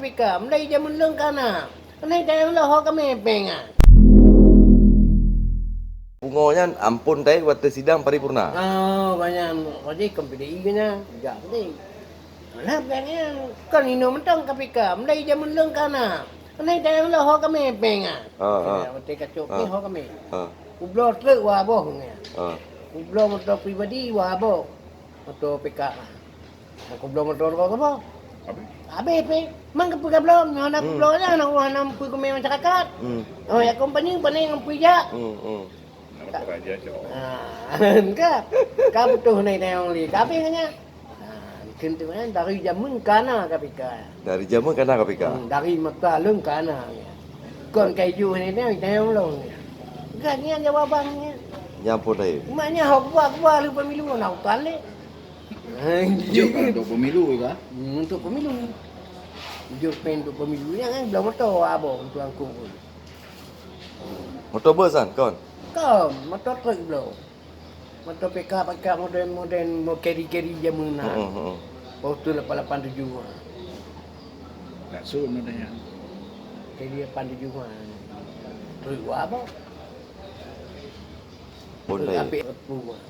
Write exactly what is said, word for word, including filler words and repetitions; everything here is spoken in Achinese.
Pika, mulai jameun lôn ka na. Keuneuk tayang lôn ho kamé péng ah. Pungo nyan ampôn taék watèe sidang paripurna. Oh, banyak. Jadi kon P D I ke nyan, jak P D I. Nah, bukan nyan. Kon inoe mantong K P K, mulai jameun lôn ka na. Keuneuk tayang lôn ho kamé péng ah. Ah, ah. Watèe ka cok péng ho kamé. Ah. Kubloe truk wa boh nyan. Ah. Kubloe moto pribadi wa boh. Moto P K. Aku bloe motor kau apa? Habis. Habis pih. Mang keupeu ka bloe, nyoe hana Hmm. kubloe nyan, hana, hana meupui keumeung masyarakat. Hmm. Oh, ya kompeni, kompeni ngon pui jak. Hmm, hmm. Nama kau raja cok? Ah, ka. Ka butuh nai tayong li. Ka habis nyan. Ah, kheun tu kan dari jameun ka na K P K. Dari jameun ka na K P K? Hmm, dari masa lôn ka na. Kon kayu ni tayong lôn. Kan nyan jawaban nyan. Nyan pun lain. Maknya hok gua, gua lu pemilu na utan lé. Jok kan untuk pemilu ke? Hmm, untuk pemilu. Jok pen untuk pemilu nyan kan bloe motor abang untuk angkut. Motor bus kan, kon? Kon, motor truk bloe. Motor pickup, pickup modern-modern, mo carry-carry jameun na. Heeh, heeh. Waktu lapan lapan tujuh. Tak sun ada yang. Carry lapan tujuh ah. Truk abang. Truk Bondai. Apik repu ah.